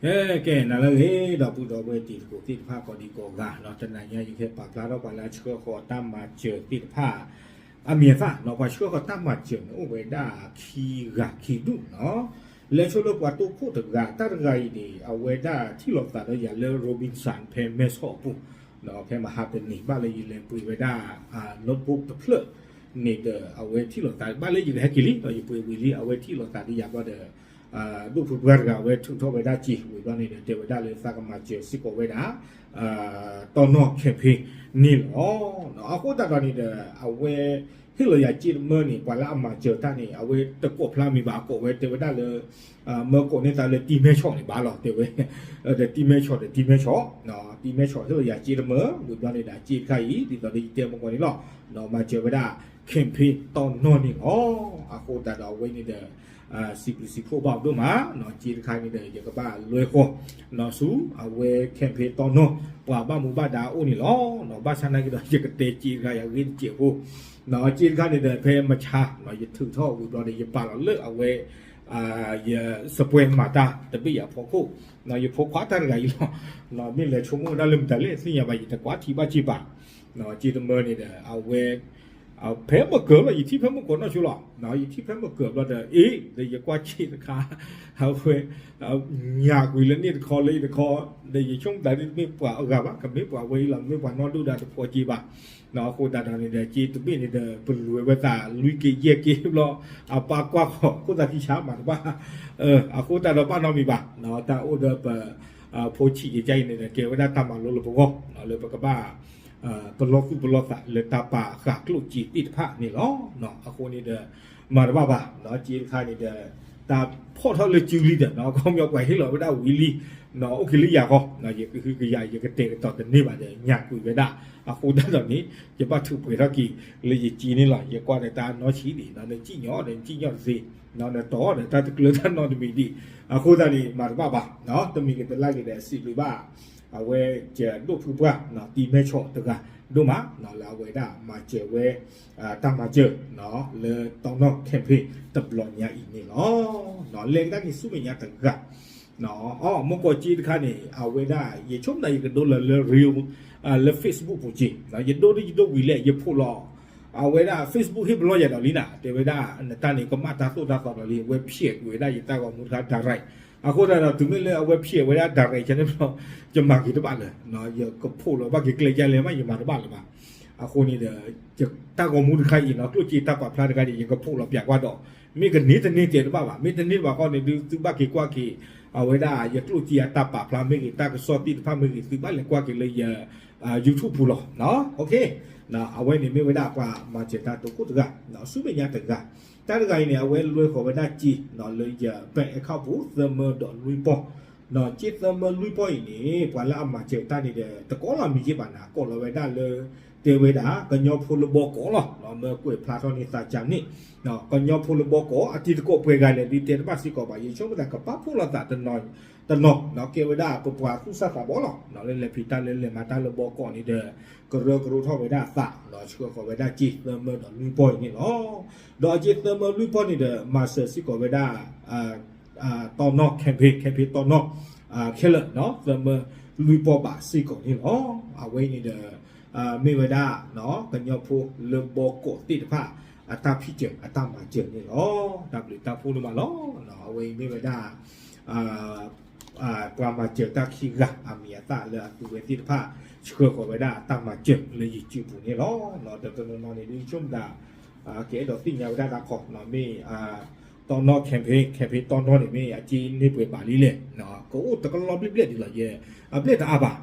ကဲ ကဲ နၤလၢအဂ့ၤ ဒီပုၢ်ဒီဝဲၢ်တံၤသကိးသ့ၣ်တဖၣ်ကိးဒံကိးဂၤနီၤ, တနၤညါယကဟဲပာ်ဖျါထီၣ်ပှၤလၢအဆှၢဃီၤတၢ်မၤစၢၤသ့ၣ်တဖၣ် အမံၤအသၣ်နီၤ, ပှၤဆှၢဃီၤတၢ်မၤစၢၤန့ၣ် အိၣ်ဝဲဒၣ်ခံဂၤခံဒူၣ်နီၤ. လဲၤဆိလၢပှၤတိခိၣ်တဂၤ, တၢ်တဂၤအံၤန့ၣ် အဝဲဒၣ်ထံၣ်လိာ်သးဒီးယၤလၢ Robinson ဖဲမဲဆီးအပူၤ, ဖဲမဟါတနံၤ ဘၣ်လၢယလဲၤပှ့ၤဝဲဒၣ် notebook တဖျၢၣ်န့ၣ်ဒီး အဝဲထံၣ်လိာ်သး ဘၣ်လၢယကဟဲက့ၤလံ, ယပှ့ၤဝံၤလံ အဝဲထံၣ်လိာ်သးဒီးယၤဘျီဒီး ဒိၣ်ဖုပှၢ်တဂၤအဝဲထုးထီၣ်ဝဲဒၣ်စ့ဝံၤဘျီန့ၣ်ဒီး တဲဝဲဒၣ်လၢသးကမၤစၢၤစ့ၢ်ကီးဝဲဒၣ် တီနီၢ် campaign န့ၣ်လီၤ. အဃိသတးဒီးန့ၣ်ဒီး အဝဲဟ့ၣ်လီၤယၤစ့တမၢန့ၣ် ပှၤလၢအမၤစၢၤတၢ်န့ၣ် အဝဲတကိးဖျါမံၤဘၣ်, အကိးဝဲတဲဝဲဒၣ်လၢ မၢကိးန့ၢ်သးလၢတံၤမဲဆီးန့ၣ်ဘၣ်လီၤ တဲဝဲ, ဒီးတံၤမဲဆီးဒီးတံၤမဲဆီး, တံၤမဲဆီးဟ့ၣ်လီၤယၤစ့တမၢ ဝံၤဘျီန့ၣ်ဒီး စ့တခါအံၤ ဒ်သိးဒီးယတဲမၢကိးန့ၣ်လီၤ, မၤစၢၤဝဲဒၣ် campaign တီနီၢ်န့ၣ်လီၤ. အဃိသတးဒီးအဝဲန့ၣ်ဒီး စံးဘျုးစံးဖှိၣ်ဘၣ်ဒိၣ်မး, စ့တခါန့ၣ်ဒီး ယကဘၣ်လွဲဃီၤ ဆူအဝဲ campaign တီနီၢ် ပှၤဘၣ်မူဘၣ်ဒါအအိၣ်န့ၣ်လီၤ. ဘၣ်ဆၣ်နာ်က့ဒီး ယကတဲစ့တခါယၤဂ့ၢ်တစဲးဖိ, စ့တခါန့ၣ်ဒီး ဖဲမဆါ ယထုးထီၣ်ဝံၤဘျီဒီး ယပာ်လီၤလၢအဝဲ ယစပွဲမၤတၢ်တဘ့ၣ်ယၤဖီခိၣ်, ယဖိခွါတၢ်တဂၤအံၤလီၤ. မ့ၢ်လဲၤဆိကမိၣ်ဝဲဒၣ်လၢမတၤလဲၣ်သ့ၣ်ညါဘၣ် ယတကွၢ်ထံဘၣ်စ့ဘၣ်, စ့တမၢန့ၣ်ဒီး အဝဲ ဖဲမကၢၤလီၤ ယထံၣ်ဖဲမကၢၤနီၢ်ဆိလီၤ, ယထံၣ်ဖဲမကၢၤဘျီဒီး အ့ ဒီးယကွၢ်စ့တခါ အဝဲ ညၣ်ကွံာ်လၢန့ၣ်တခီလၢအံၤတခီ, ဒီးယဆိကမိၣ်သးဒ်တမ့ၢ်ပှၤအဂၤဘၣ်, ကမ့ၢ်ပှၤဝဲအံၤလီၤ, မ့ၢ်ပှၤနီၢ်ဒိၣ်ဒါတဖိက့ဘၣ်. အဃိသတးဒီးန့ၣ်ဒီး စ့တဘ့ၣ်န့ၣ်ဒီး ပလူၤဝဲသးလွံၢ်က့ယဲၢ်က့ဘျီ, အပၢ်ကွၢ်ဃီၤ ခိၣ်သးခံဆါမၤတဘၣ်, အဃိသတးဒီးဘၣ်နီတမံၤဘၣ်, တၢ်အိၣ်ဒီးပ ဖိဆံးယကါအံၤန့ၣ်ဒီး ကဲဝဲဒၣ်တၢ်မၤလိလၢပဂီၢ် လၢပကဘၣ် ပလီၢ်သူၣ်ပလီၢ်သးလၢတၢ်ပာ်ဃာ်ကျိၣ်စ့သ့ၣ်တဖၣ်န့ၣ်လီၤ. အဃိန့ၣ်ဒီး မၤတဘၣ်ဘၣ်, စ့တခါန့ၣ်ဒီး တၢ်ဖီၣ်ထီၣ်လၢစုလံဒီး ခီပညီပှၤဟ့ၣ်လီၤဝဲဒၣ်ဝံၤလံ, အိၣ်က့ၤလၢယၤဃီ, ယကဟုကယာ် ယကတဲာ်ကတီၤတန့ၢ်ဘၣ်ဒီး ညၣ်ကွံာ်ဝဲဒၣ်, အဃိသတးဒီးန့ၣ် ယဘၣ်ထုးပှဲၤထီၣ်က့ၤလၢယစ့န့ၣ်လီၤ. ယကွၢ်ဒီးတၢ်နီၢ်ဆံးဒံး နစံၣ်ညီၣ်ဒီးနစံၣ်ညီၣ်တသ့, နတီၢ်ဒီးတၢ်တကျၢၤတၢ်နီတမံၤဒံး, အဃိသတးန့ၣ် မၤတဘၣ်ဘၣ်, တမံၤကတလၢ်က့ၤဒီး စံးဘျုးဘၣ် အဝဲ ဒိၣ်ဖုပှၢ် တံၤမဲဆီးတဂၤဒိၣ်မး လၢအဝဲဒၣ်မၤစၢၤဝဲ တၢ်မၤစၢၤ လၢတီနီၢ် campaign တဘျီညါအံၤန့ၣ်လီၤ. လဲၤကဒါက့ၤဆူမဲာ်ညါတဂၤ အမ့ၢ်ကီးစ့တခါန့ၣ် အဝဲဒၣ် ယဆိကမိၣ်သးယကဒိလၢ လၢ reel လၢ Facebook ပူၤက့ၤ, ယဒိဒ်ယဒိဝံၤလဲၣ် ယဖိးလီၤ, အဝဲဒၣ် Facebook ဟ့ၣ်ပလီၢ်ယၤဒီးလံနၤ တဲဝဲဒၣ် နတၢ်န့ၣ် ကမၣ်တၢ်သိၣ်တၢ်သီဒီးလံ အဝဲဖျဲးကွံာ်ဝဲဒၣ်ယတၢ်ဂီၤမူတခါ direct, အဃိသတးဒီး တုၤမ့ၢ်လၢအဝဲဖျဲးဝဲဒၣ် direct န့ၣ်ဘျီ ယမၤက့ၤတဘၣ်လၢၤ, ယကဖိးလီၤဘၣ်က့ၤကျဲယါလဲၣ်မး ယမၤတဘၣ်လၢၤဘၣ်. အဃိန့ၣ်ဒီး တၢ်ဂီၤမူတခါအံၤနီၤ ကျိၣ်စ့တၢ်ပာ်ဖျါတခါန့ၣ် ယကဖိးလီၤပၠးကွၢ်ဒီး မ့ၢ်ကန့ၢ်တန့ၢ်တဲတဘၣ်ဘၣ်, မ့ၢ်တန့ၢ်ဘၣ်ဃီန့ၣ်ဒုး သုဘၣ်က့ၤကွၢ်က့ၤ အဝဲဒၣ်ယကျိၣ်စ့အတၢ်ပာ်ဖျါမ့ၢ်ဂ့ၤ တၢ်ကစီၣ်သ့ၣ်တဖၣ်မ့ၢ်ဂ့ၤ သုဘၣ်လဲၤကွၢ်က့ၤလၢယ YouTube ပူၤလီၤ. အဝဲန့ၣ်မ့ၢ်ဝဲဒၣ်ပှၤမၤစၢၤတၢ်တိခိၣ်တဂၤ ဆူမဲာ်ညါတဂၤ, တၢ်တဂၤအံၤန့ၣ် အဝဲလွဲဃီၤဝဲဒၣ်စ့ လၢယ bank account ပူၤ သၢမၢဒီးလွံၢ်ပီၢ် စ့သၢမၢလွံၢ်ပီၢ်အံၤန့ၣ် ပှၤလၢအမၤစၢၤတၢ်န့ၣ်ဒီး တကိးလီၤမံၤက့ဘၣ်နၤ ကိးလီၤဝဲဒၣ်လၢ တဲဝဲဒၣ် ကညီဖိလၢဘီကီးလီၤ. မ့ၢ်ကွဲးဖျါထီၣ်န့ၢ်သးကန့ၣ် ကညီဖိလၢဘီကီး အတံၤသကိးပှဲၤဂၤလဲၣ် ဒုးတဲတဘၣ်စ့ၢ်ကီးဘၣ် ယဆိကမိၣ်သးကပာ်ဖှိၣ်လိာ်သး တနီၤ ကဲဝဲဒၣ်ပပှၤသူၣ်စၢ်သးဘီၣ်လီၤ. လၢလဲၤဖံးတၢ်လၢလဲၤမၤတၢ်လၢဘီကီးန့ၣ်ဒီး ကရၢကရိထီၣ်ဝဲဒၣ်အသး ဆှၢဃီၤဝဲဒၣ်စ့သၢမၢဒီးလွံၢ်ပီၢ်အံၤန့ၣ်လီၤ. ဒီးအစ့သၢမၢလွံၢ်ပီၢ်န့ၣ်ဒီး မၤစၢၤစ့ၢ်ကီးဝဲဒၣ် တီနီၢ် campaign campaign တီနီၢ် ခဲလၢာ် သၢမၢလွံၢ်ပီၢ်ဘၣ်စ့ၢ်ကီးန့ၣ်လီၤ. အဝဲအံၤန့ၣ်ဒီး မ့ၢ်ဝဲဒၣ် ကညီဖိလၢဘီကီးသ့ၣ်တဖၣ် အတၢ်ဖံးစၢၤအတၢ်မၤစၢၤန့ၣ်လီၤ. တၢ်ဘျုးတၢ်ဖှိၣ်ဒိၣ်မးလီၤ. အဝဲအံၤမ့ၢ်ဝဲဒၣ် ပှၤမၤစၢၤတၢ်ခံဂၤ အမံၤအသၣ်လၢအသူဝဲသ့ၣ်တဖၣ် ဆှၢဃီၤဝဲဒၣ်တၢ်မၤစၢၤလၢ YouTube ပူၤန့ၣ်လီၤ. ဒီးတနီၤနီၤန့ၣ် ဒ်ယဆိကမိၣ်သး ကအဲၣ်ဒိးသ့ၣ်ညါဝဲဒၣ်တၢ်ခီ မ့ၢ် တီနီၢ် campaign campaign တီနီၢ်န့ၣ် မ့ၢ်အစ့န့ၢ်ပှဲၤဘၣ်လံလဲၣ်, ကအိၣ်တကလီၤဘျဲၣ်ဘျဲၣ်ဒ်လီၤ. ယ အဘျဲၣ်တအါဘၣ်,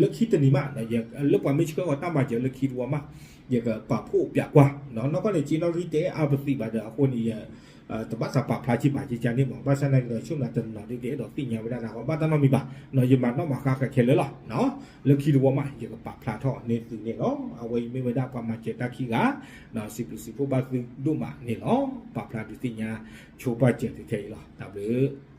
လၢခံတနံၤမး လၢပှၤမ့ၢ်ဆှၢဃီၤတၢ်မၤစၢၤလၢခံတဝီမး ယကပာ်ဖှိၣ်ပၠးကွၢ်, နီၢ်ကီၢ်န့ၣ် စ့နီၣ်ဂံၢ်တဲအါပသံးဘၣ်ဒီး အဃိန့ၣ် ယ တဘၣ်သးပာ်ဖျါစ့ၢ်ဘၣ်ကကန့ၣ်မး, ဘၣ်ဆၣ်နာ်က့ဒီး ဆိကမိၣ်သးတနီၤဒုးကအဲၣ်ဒိးသ့ၣ်ညါဝဲဒၣ်တၢ်ခီ ဘၣ်တၢ်နီတမံၤဘၣ်, ယမၤနီၣ်မၤဃါဃဲခဲလၢာ်လီၤ. လၢခံတဝီမး ယကပာ်ဖျါထီၣ်န့ၢ်သုန့ၣ်လီၤ. အဝဲအံၤမ့ၢ်ဝဲဒၣ်ပှၤမၤစၢၤတၢ်ခံဂၤ စံးဘျုးစံးဖှိၣ်ဘၣ်သုဒိၣ်မးန့ၣ်လီၤ. ပာ်ဖျါဒုးသ့ၣ်ညါဆိပာ်စၢၤသုထဲအံၤလီၤ. တၢ်ဘျုး